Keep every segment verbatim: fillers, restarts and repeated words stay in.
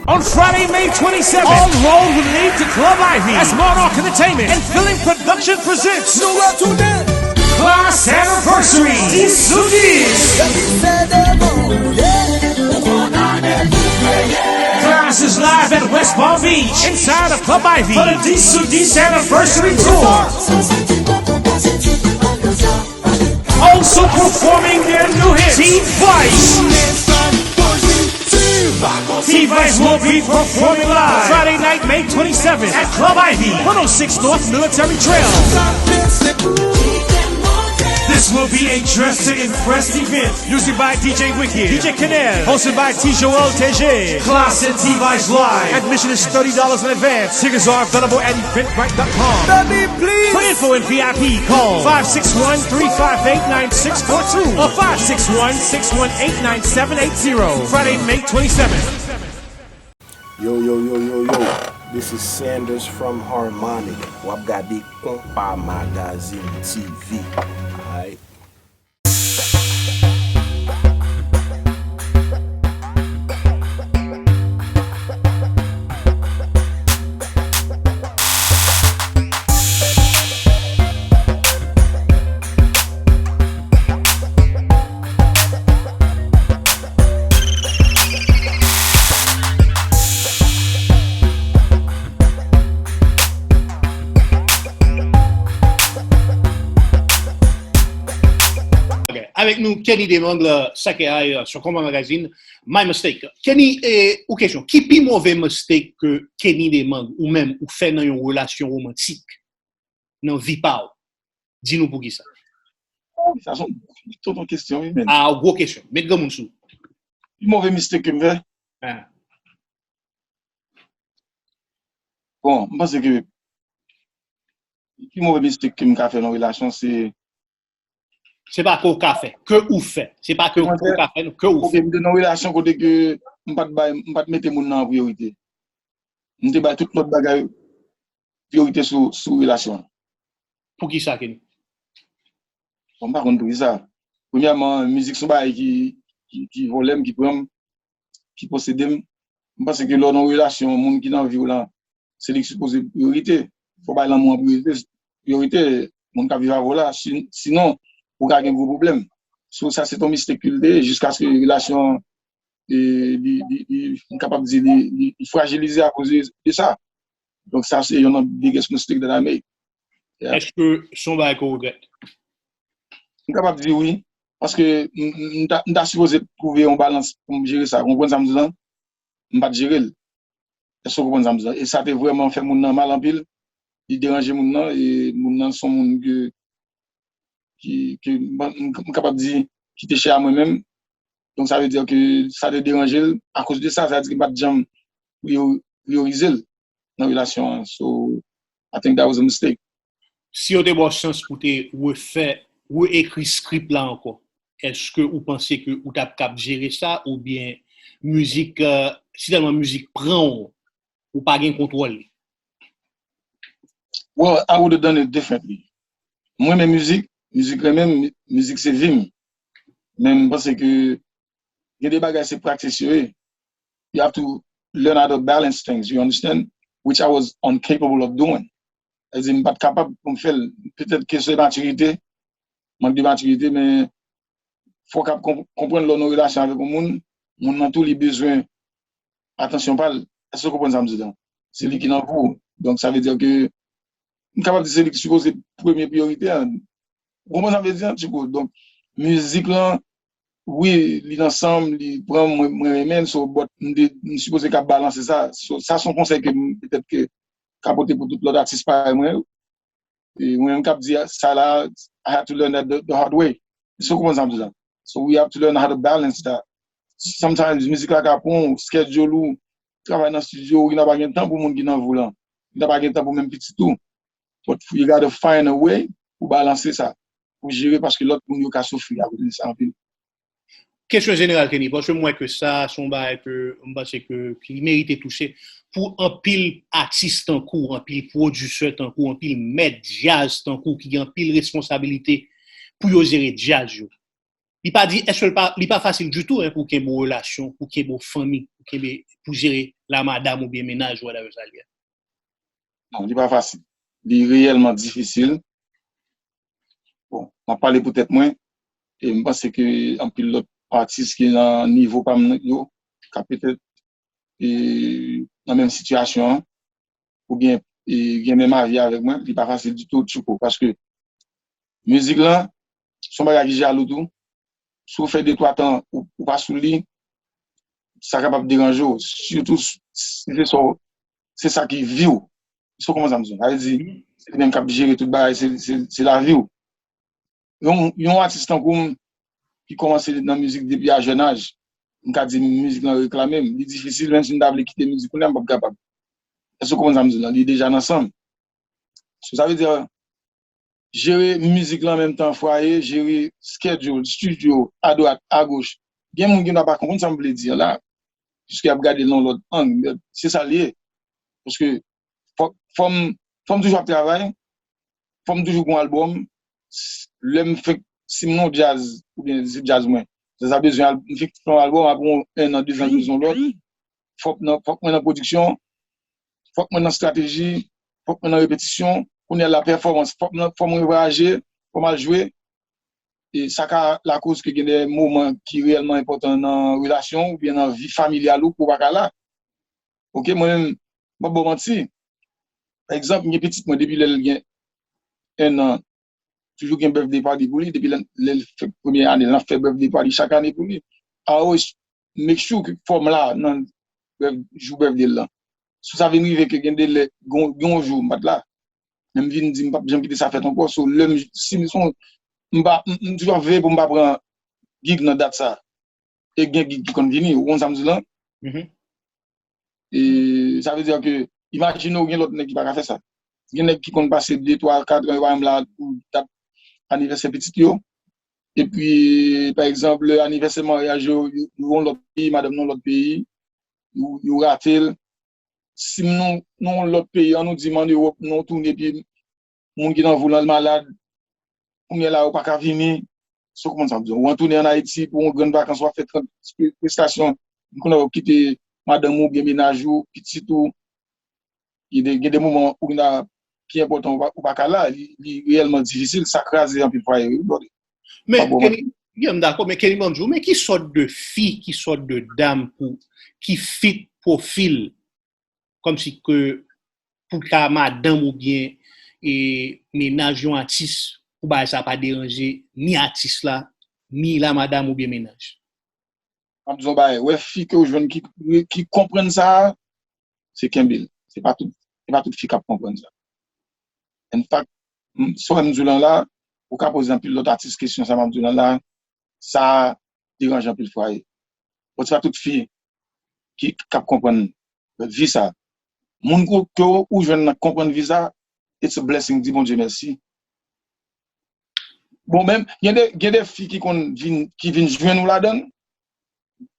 On Friday, May twenty-seventh, all road will lead to Club Ivy as Monarch Entertainment and Feeling Production presents Nou retounen! Klass Anniversary, dis sou dis. Klass is live at West Palm Beach inside of Club Ivy for the dis sou dis Anniversary Tour. Also performing their new hit, T-Vice. T-Vice will be performing live Friday night, May twenty-seventh at Club Ivy, one oh six North Military Trail. This will be a dress to impress event. Music by D J Wicked, D J Kenel, hosted by T Joel T J. Klass and T-Vice live. Admission is thirty dollars in advance. Tickets are available at eventbrite dot com. Baby, please. For info and V I P, call five six one, three five eight, nine six four two or five six one, six one eight, nine seven eight zero. Friday, May twenty-seventh. Yo, yo, yo, yo, yo. This is Sanders from Harmonic. W ap gade Konpa Magazine T V. Alright? Ok. Avèk nou, Kenny Demang, la, Sake Ay, euh, sur Konpa Magazine, My Mistake. Kenny, e, ou kesyon, ki pi move mistake ke Kenny Demang ou menm ou fè nan yon relasyon womantik nan vi pa w? Di nou poukisa. Oh, sa se yon tonton kesyon, wi, men. Ah, gwo kesyon. Met granmoun sou. Pi move mistake ke m fè? Ah. Bon, m panse ke pi move mistake ke m ka fè nan relasyon, se Se pa ke w ka fè, ke ou fè. Se pa ke, ke w ka fè, non, ke ou Ok, fè. M te nan relasyon kote ke m pa t bay, m pa t mete moun nan an priyorite. M te bay tout lòt bagay priyorite sou, sou relasyon an. Poukisa, Kenny? Bon, m pa konn poukisa. Premyèman, mizik se yon bagay ki, ki, ki vòlè m, ki pran m, ki posede m. M panse ke lè w nan yon relasyon, moun ki nan vi w lan, se li ki sipoze priyorite. Fò w bay lanmou an priyorite, priyorite, moun k ap viv avè w la. Si, sinon, ou ka gen gwo pwoblèm. So, sa se yon mistake ke l te ye, jiskaske relasyon an, e, li, li, li, m kapab di, li, li, li frajilize akoz de, de sa. Donk, sa se youn nan biggest mistake that I made. Yeah. Èske se yon bagay ke w regrèt? M kapab di wi, paske m, m, m ta, m ta sipoze twouve yon balans pou m jere sa. Ou konprann sa m di lan? M pa t jere l. Èske w konprann sa m di lan? E sa te vrèman fè moun nan mal anpil. Li deranje moun nan, e moun nan se yon moun ke, ki, ke m, m, m kapab di, ki te chè a mwen menm. Donk, sa vle di ke sa te deranje l. Akoz de sa, sa vle di ke m pa t janm priyo-, priyorize l nan relasyon an. So, I think that was a mistake. Si yo te ba w chans pou te refè, reekri script la ankò, èske ou panse ke ou t ap kab jere sa oubyen mizik, euh, si tèlman mizik pran w, ou pa gen kontwòl li? Well, I would have done it differently. Mwen renmen mizik, mizik renmen m, mizik se vi m. Men m panse ke gen de bagay se practice yo ye. You have to learn how to balance things, you understand? Which I was incapable of doing. Sa vle di, m pa t kapab pou m fè l. Petèt ke se matirite, mank de matirite, men fò w kab konp-, konprann lè w nan relasyon avèk yon moun, moun nan tou li bezwen atansyon pa l. Èske w konprann sa m di la? Se li ki nan vi w. Donk, sa vle di ke m kapab di se li ki sipoze premye priyorite a. Ou konprann sa m vle di a, Tchouko? Donk, mizik lan, wi, li nan san m, li pran m, mwen, mwen renmen l, so, but m, de, m sipoze kab balanse sa. So, sa se yon konsèy ke m, petèt ke ka pote pou tout lòt atis parèy mwen yo. E mwen menm k ap di sa la, I had to learn that the, the hard way. Èske w konprann sa m di la? So we have to learn how to balance that. Sometimes mizik la ka pran w, schedule ou, travay nan studio, ou gentan pa gen tan pou moun ki nan vi w lan. Ou gentan pa gen tan pou menm pitit ou. But you gotta find a way pou balanse sa, pou jere, paske lòt moun yo ka soufri akoz de sa anpil. Kesyon jeneral, Kenny, paske m wè ke sa se yon bagay ke m panse ke, ke li merite touche pou anpil atis tankou w, anpil pwodisè tankou w, anpil mèt djaz tankou w ki gen anpil responsabilite pou yo jere djaz yo. Li pa di, èske li pa, li pa fasil ditou, hein, pou kenbe yon relasyon, pou kenbe yon fanmi, pou kenbe, pou jere la madanm oubyen mennaj, whatever sa l ye. Non, li pa fasil. Li reyèlman difisil. Bon, m ap pale pou tèt mwen, e m panse ke anpil lòt atis ki nan nivo pa m yo, ka petèt, e, nan menm sitiyasyon an, oubyen, e, gen menm avi avèk mwen, li pa fasil ditou, Tchouko, paske mizik lan, se yon bagay ki jalou tou. Si w fè de twa tan, ou, ou pa sou li, sa kapab deranje w, sitou si se sa w, se sa ki vi w. Se kòman sa m di w? Sa vle di, se li menm k ap jere tout bagay, se, se, se lavi w. Yon, yon atis tankou m, ki kòmanse nan mizik depi a jèn aj, m ka di mizik lan reklame m. Li difisil, menm si m ta vle kite mizik kounye a, m p ap kapab. Èske w konprann sa m di w lan? Li deja nan san m. So, sa vle di, jere mizik lan menm tan fwaye, jere schedule, studio, adwat, agoch. Gen moun ki nan pa konprann sa m vle di an la, piske y ap gade l nan lòt ang. Se sa l ye. Paske fò, fò m, fò m toujou ap travay, fò m toujou gon albòm. Lè m fenk, si m nan djaz, oubyen se djaz mwen, sa, sa bezwen al-, m fenk fè yon albòm, apre yon, en an, de zan, bezwen lòt. Fòk nan, fòk mwen nan pwodiksyon, fòk mwen nan estrateji, fòk mwen nan repetisyon, kounye a la pèfòmans, fòk mwen, fòk mwen vwayaje, fòk m al jwe. E sa ka lakoz ke gen de moman ki reyèlman enpòtan nan relasyon w oubyen nan vi familyal ou ke w pa ka la. Oke, mwen menm, m p ap ba w manti. Pa egzanp, m gen pitit mwen depi lè l gen en an, toujou gen birthday party pou li, depi lè, lè l fè premye ane l, n ap fè birthday party chak ane pou li. I always make sure ke fò m la nan birth-, jou birthday l lan. Si sa vin rive ke gen de lè, gen, gen yon jou m pa t la, men m vin di m p ap janm kite sa fèt ankò. So, lè m, si m son, m pa, m, m toujou ap veye pou m pa pran gig nan dat sa. E gen gig ki konn vini, ou konn sa m di lan? E sa vle di ke, imajine w gen lòt nèg ki pa ka fè sa. Gen nèg ki konn pase de, twa, kat an, yo pa menm la pou dat anivèsè pitit yo. Epi, pa egzanp, lè anivèsè maryaj yo, yo, yo yon lòt peyi, madanm nan yon lòt peyi, yo, yo rate l. Si m nan, nan yon lòt peyi, an nou di m ann Ewòp, nou tounen, epi moun ki nan vou lan malad, kounye a la, ou pa ka vini, so w konprann sa m di w. Ou ann tounen ann Ayiti pou yon grenn vakans, w ap fè trant prestasyon, kounye a w kite madanm ou, oubyen mennaj ou, pitit ou, gen de, gen de moman ou gen ki enpòtan, ou pa, ou pa ka la, li, li reyèlman difisil, sa kraze anpil fwaye, wi, brother. Men, Kenny, yeah, m dakò, men Kenny, ban m di w, men ki sòt de fi, ki sòt de dam pou, ki fit pwofil kòmsi ke pou ka madanm oubyen, e, mennaj yon atis, pou bagay sa pa deranje ni atis la, ni la madanm oubyen mennaj. M ap di w yon bagay, wè fi ke w jwenn ki, ki konprann sa, se kenbe l. Se pa tout, se pa tout fi k ap konprann sa. In fact, m, sa w wè m di w lan la, ou ka poze anpil lòt atis kesyon sa m ap di w lan la, sa deranje anpil fwaye. Bon, se pa tout fi ki, k ap konprann vi sa. Moun ke, ke ou jwenn nan konprann vi sa, it's a blessing, di Bondye mèsi. Bon, menm, gen de, gen de fi ki konn vin, ki vin jwenn ou ladann,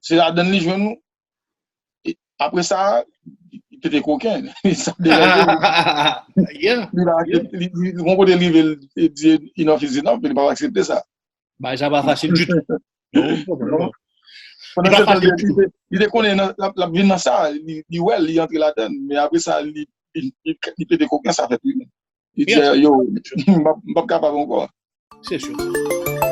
se ladann li jwenn ou. E apre sa, li pete koken. Sa deranje li. Yeah. Li pa aksepte, li, li, li, yon kote li rive, li di enough is enough, li pa aksepte sa. Bagay sa pa fasil ditou. Non, non. Pandan se tan, li, li te, li te konnen nan, l ap, l ap vin nan sa, li, li wè l, li antre ladann, men apre sa, li, li, li, li pete koken, sa fèt wi. Li di, yo, m p ap, m p ap kapab ankò. Se sou.